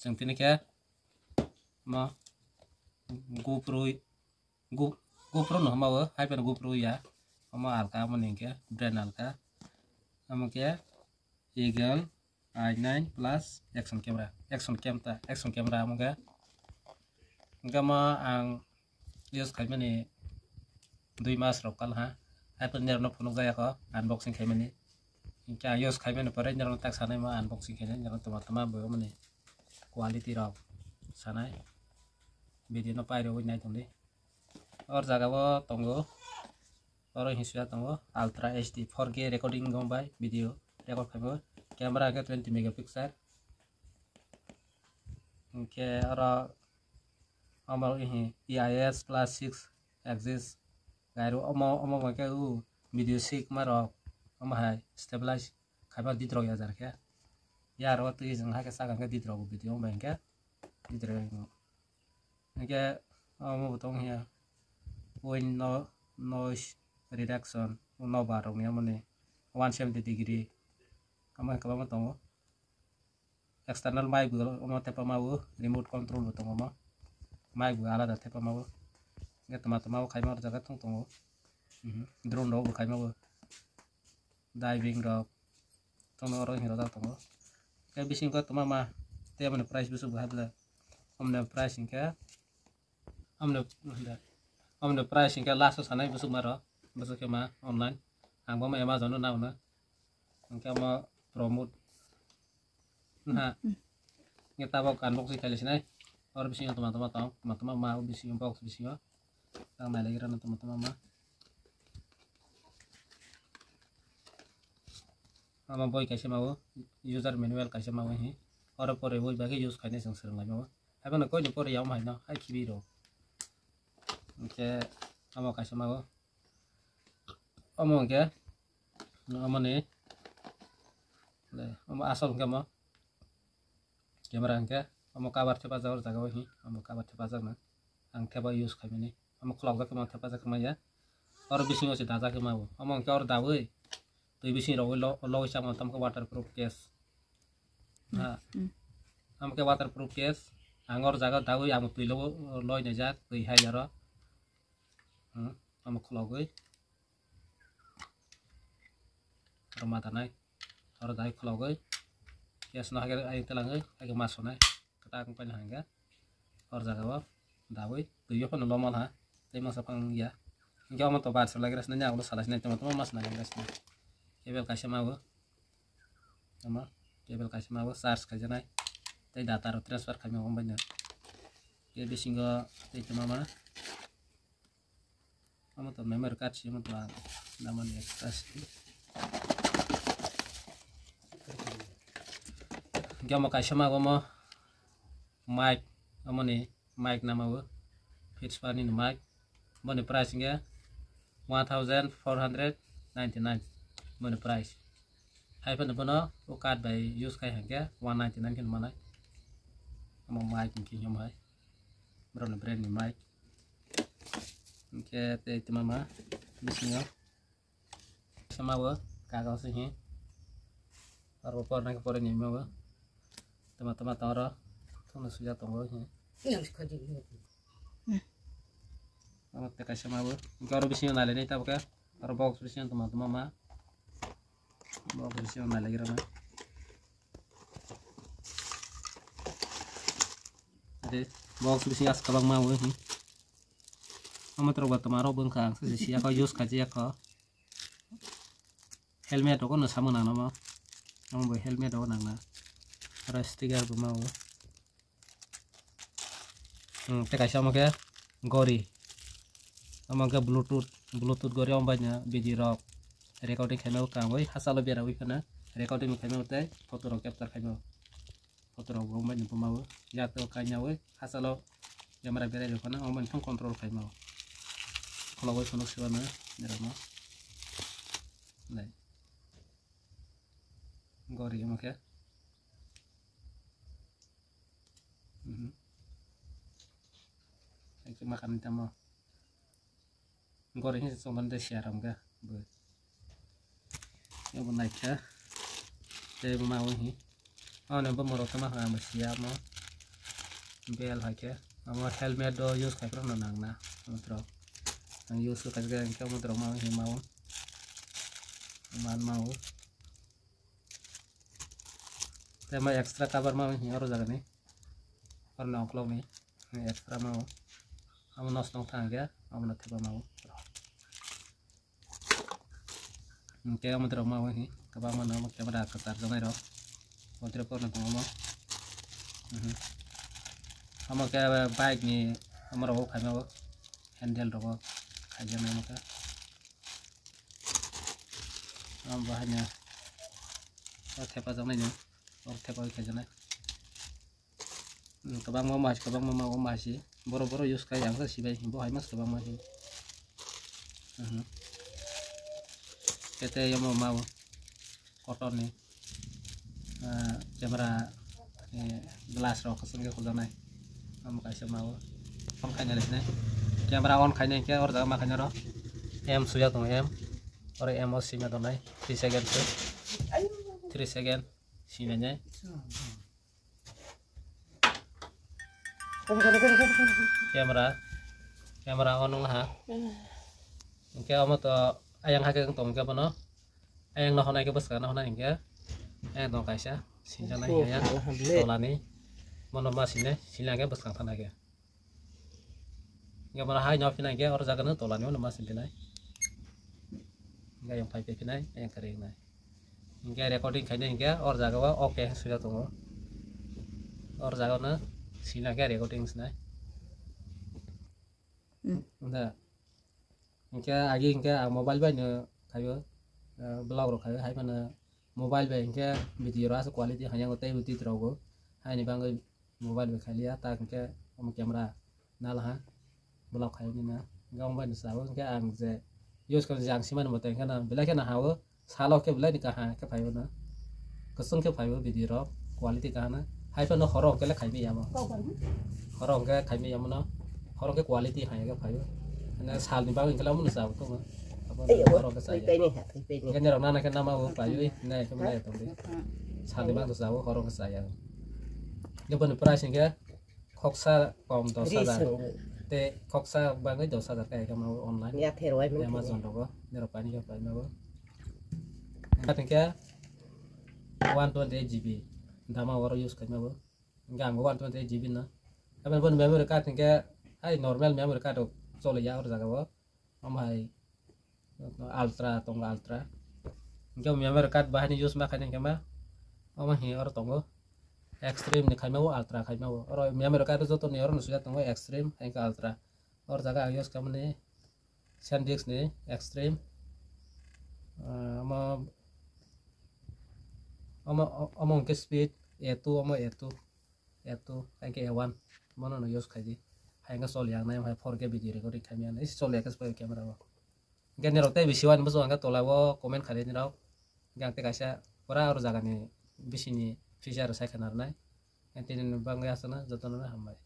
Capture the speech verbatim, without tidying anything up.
Chwng tini khe mo GoPro, Go-, GoPro no hwnma o, hai phano GoPro ya. Omo alka, omo ni hwnkhe brand alka. Omo khe Eagle i nine plus action camera, action cam ta, action camera omo khe. Hwnkhe mo ang use khaimani dui mas rok kal ha. Hai phano nirok no phunuk jaya kho unboxing khaimani. Hwnkhe ang use khaimani pore nirok no tak sanai mo unboxing khainai, nirok toma toma bo mani quality rok sanai. Video no pairogwi nai tongdi. Or jaga o tongo, oro hinsuya tongo Ultra H D four K recording gom bai video record khaimo. Camera hwnkhe twenty megapixel. Hwnkhe oro omo ihi E I S plus six axis gairu omo, omo hwnkhe u video sikma rok omo hai stabilize khaiba dit rok yajar khe. Yar o twi jwng hai khe chakang khe dit rok bo video bai hwnkhe dit rok. Hwnkhe omo bo tong hiya wind no noise reduction no bar rok ni omo ni one seventy degree omo hai kwbangma tongo. External mic bo omo tepama o, remote control bo tongo omo. Mic bo alada tepama o. Hwnkhe toma toma o khaima o jaga thung tongo. Mhm. Drone rok bo khaima o. Diving rok. Tongno oro hinwi rojak tongo. Hwnkhe bisingo toma ma tei omoni price bwswk bo hai bwlai. Omoni price hwnkhe Amne, amne price hwnkhe last o sanai bwswk ma rw, bwswk khe ma online. Ang bo ma Amazon no nang no. Hwnkhe omo promote. Na. Hwnkhe tabok unboxing khailai sinai. Oro bisingo toma toma tong, toma toma ma bisingo box bisingo. Tang nailai rw toma toma ma. Ama boi kaisa ma o, user manual kaisa ma o hi. Oro pore boi bagwi use khainai chwng swrwng lai ma o. Haibano koi ni pore ya omo hai no, hai khibi rw. Hwnkhe omo kaisa ma o. Omo hwnkhe, omo ni, le, omo asol hwnkhe omo camera hwnkhe, omo cover thepajak o jaga o hi, omo cover thepajak na. Ang theba use khaimani, omo khulokjak khe ma thepajak khe ma ya. Oro bisingo se dajak khe ma o. Omo hwnkhe oro dawi, twi bising rogwi lo, logwi chama tamo khe waterproof case. Ha. Hmm. Amo khe waterproof case. Ang or jaga dawi amo twi logo loi naijak, twi hai aro. Hmm. Amo khulogwi. Aro ma tanai. Aro dai khulogwi. Case no hai khe ai telangwi, hai khe ma sonai. Kwtak wng paina hangya. Or jaga o dawi twi o phano lomal ha. Tei masa phang ya. Hingke omo to bar salai gra sinai, abo salai sinai, tongma tongma mas nai gra sinai. Cable kaisa ma bo. Tama cable kaisa ma bo charge kaijaknai. Tei data rok transfer khaima bo bai no. Tei bisingo tei tongma ma. Omo to memory card se, omo to ang namani extra se. Hingke omo kaisa ma bo omo mic, omo ni mic nama bo. Fits pani ni mic. Boni price hingke one thousand four hundred ninety nine. Boni price. Hai phano bono o card bai use khai hingke one ninety nine khe manai. Omo mic hingke him hai. Borok ni brand ni mic. Hingke tei tongma ma bisingo. Sama bo kaga se hi. Aro por nang por ni ma bo. Tama tama toro. Thong suya tongo hi. Aro te kaisa ma bo. Garo bisingo nalai nai tabuk. Aro box bisingo tama tama ma. Box bisingo nalai gira ma. Ade box bisingo as kabang ma bo hi. Ama toro ba tama ro bung kha. Sisi siya ko use khaji ya ko. Helmet rok no samo nang namo. Omo bo helmet rok nang na. Aro sticker bo ma bo. Hmm, tei kaisa omo khe gori. Omo khe bluetooth, bluetooth gori omo bai no video rok recording khaima bo kangwi hachalo bera wi phano recording khaima bo tei photo rok capture khaima bo. Photo rok bo wngbai ni buma bo yak to kainyawi hachalo camera berai rok phano wngbai ni phone control khaima bo. Khulogwi phano siwano nirok no. Nai. Gori omo khe. Mhm. Hai khe ma kani tamo. Gori hinwi chongmani tei siya ram khe bo. Ebo naikha. Tei bo ma wi hi. Ano bo morok tama ha mo siya mo. Bel hai khe amo helmet o use khai phano nang na, omo rok ang use khai khe, hingke omo rok ma hima o man ma o. Tei ma extra cover ma hima oro jaga ni, oro ni okolog ni extra ma o, amo nos nong thang khe amo no thepa ma o. Hingke omo rok ma o hi kwbangma no camera kwchar jaknai rok, o tere porno tongo omo. Mhm. Omo khe bike ni omo rok o khaima o handle rok o khaijaknai omo khe. Omo bo haino o thepajaknai no, o thepa o khaijaknai. Hmm, kwbangma mas, kwbangma ma o masi. Borok, borok use khai, ang khe sibai, bo hai mas kwbangma hi. Mhm. Kete yomo ma o cotton ni, ah, camera, eh, glass rok kwchwng khe hujaknai. Omo kaisa ma o. On khaina le sinai. Camera on khaina hinkhe oro jaga ma khaina ro. M suya tongo, M. Oro M o sima tongnai. Three second se. Three second. Sima nai. Camera, camera on wng ha. Hingke omo to ayang hakhe wng tong khe bono. Ayang no honai khe bwskango no honai hingke. Ayang tong kaisa, sinjaknai Oh, ayang. Kalah hamle. Tolani. Mono ma sine, sina khe bwskang thana khe. Hingke bono hai no phinai khe oro jaga no tolani no ma sini phinai. Hingke ayang phai phai phinai, ayang kwrwi wngnai. Hingke recording khainai hingke or jaga o okay swijak tongo. Or jaga no sina khe recording sinai. Hmm. Da. Hingke agi hingke ang mobile bai no khaio, eh, vlog rok khaio, hai phano mobile bai hingke video rok aswk quality haiya tei edit rok bo. Haini bagwi mobile bai khailiya, tak hingke omo camera nalaha vlog khai nina. Hingke omo bai no sabo hingke ang je use khe jang simani bo tei hingke no belai kheno ha o, salo khe belai ni kaha khe phai o no, kwchwng khe phai o video rok quality kaha no. Hai phano horo hingke le khai manya mo, horo hingke khai manya mo no, horo hingke quality hai khe phai o. Hingke sal ni bagwi hingke le omo no sabo tongo. Abo Ei, no abo, horo hingke thwi saya. Paini ha, thwi paini. Hingke nirok nana khe nama bo phai o, nai khe nai tong di. Sal ni bagwi sabo horo hingke saya. Hingke boni price hingke khoksa kom dos hajar. Ri swngo. Te khoksa bagwi dos hajar kai kama online. Ya therwai mani Amazon rogo. Nero pani khe pai mago. Hingke one twenty eight G B. Dama oro use kai mago. Hingke ang one twenty eight G B na. Aboni memory card hingke hai normal memory card rok choli ya or jaga o. Omo hai ultra tongo, ultra. Hingke memory card bahai ni use ma khaina hingke ma omo hi oro tongo. Extreme ni khaima o, ultra khaima o. Oro memory card joto ni oro no swijak tongo extreme, hingke ultra. Or jaga ang use khaimani SanDisk ni extreme. Ah, omo, omo, omo hingke speed A two, omo A two. A two, hingke A one, mono no use khaidi. Hingke choli ang nai, four K video recording khaimani, isi choli ya khe camera o. Hingke nirok tei bisi wani bwswk hingke tola o comment khaidi nirok. Hingke ang tei kaisa pura oro jaga ni bisi ni feature sai khna rwnai. Hingke tini ni bagwi aswkno joto no hambai.